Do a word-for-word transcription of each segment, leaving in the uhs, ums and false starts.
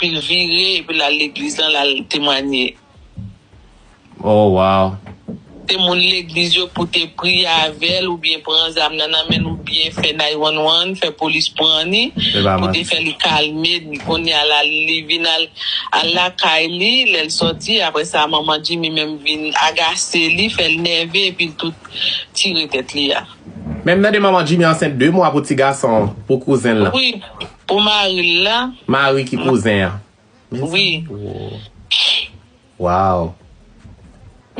epi l vire, epi l al legliz lan, l al temwanye. Oh, wow. Se moun legliz yo pou te priye avè l oubyen pran zam nan nan men l oubyen fè nine one one, fè polis pran li pou te fè li kalme. Kounye a la, li vin al, al lakay li. Lè l sòti, apre sa, manman Jimmy menm vin agase li, fè l nève, epi l tout tire tèt li a. Men m tande manman Jimmy ansent de mwa pou ti gason, pou kouzen l lan. Wi, pou mari l la. Mari ki kouzen an. Wi. Wow.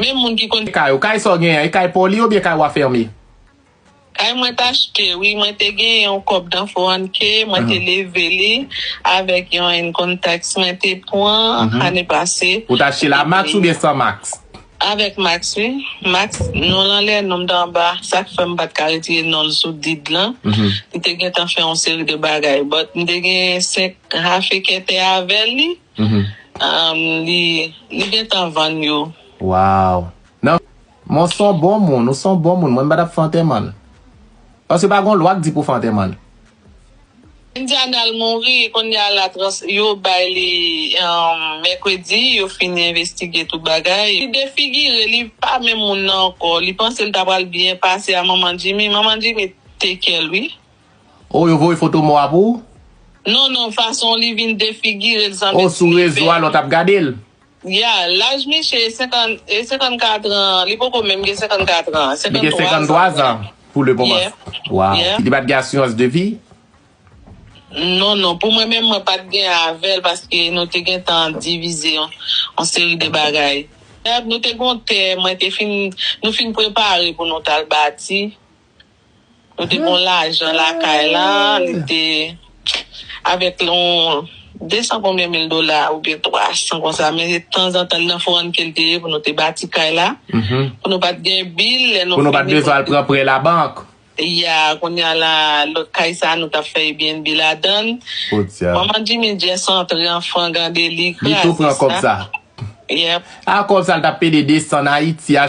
Men moun ki konn. Kay ou, kay sa w genyen, e kay pa w li oubyen kay w a fèmen? Kay mwen t achte, wi, mwen te gen yon kòb nan four one K, mwen te leve li avèk yon income tax mwen te pran ane pase. Ou t achte l a max oubyen san max? Avèk max, wi. Max, non l anlè, non m t anba. Sa k fè m pa t ka retire non l sou deed lan. Li te gentan fè yon seri de bagay. But m te gen senk hafe kètè avè li. Um, li, li gentan vann yo. Wow. Non, men w se yon bon moun, ou se yon bon moun. Mwen m pa t ap fè antèman l. Paske pa gen lwa k di pou fè antèman l. Indiana al mouri, kounye a la trans, yo bay li um, mèkredi, yo fin envestige tout bagay. Li defigire, li pa menm moun nan ankò. Li panse l ta pral byen pase a manman Jimmy. Manman Jimmy te kè l, wi. Oh, yo voye foto mò a pou ou? Non, non, fason li vin defigire l sanble. Oh, sou rezo a, lòt ap gade l? Ya, laj misye e senkant, e senkannkat an, li poko menm gen senkannkat an. Li gen senkanntwa zan pou le moman. Wow. Li pa t gen asirans de vi? Non, non, pou mwen menm, mwen pa t gen avè l paske nou te gentan divize yon, yon seri de bagay. Nou te gon tè, mwen te fin, nou fin prepare pou nou t al bati. Nou te gon lajan lakay la, li te avèk yon desan konbyen mil dola oubyen twa san konsa, men se tanzantan li nan four one K l te ye pou nou te bati kay la. Pou nou pa t gen bil, lè nou Pou nou pa t bezwen al pran prè labank. Ya, kounye a la, lòt kay sa, nou t ap fè Airbnb ladan l. Manman Jimmy just antre an fangande li, kraze sa. Li tou pran kòb sa. Yep. A kòb sa l t ap pede desann Ayiti a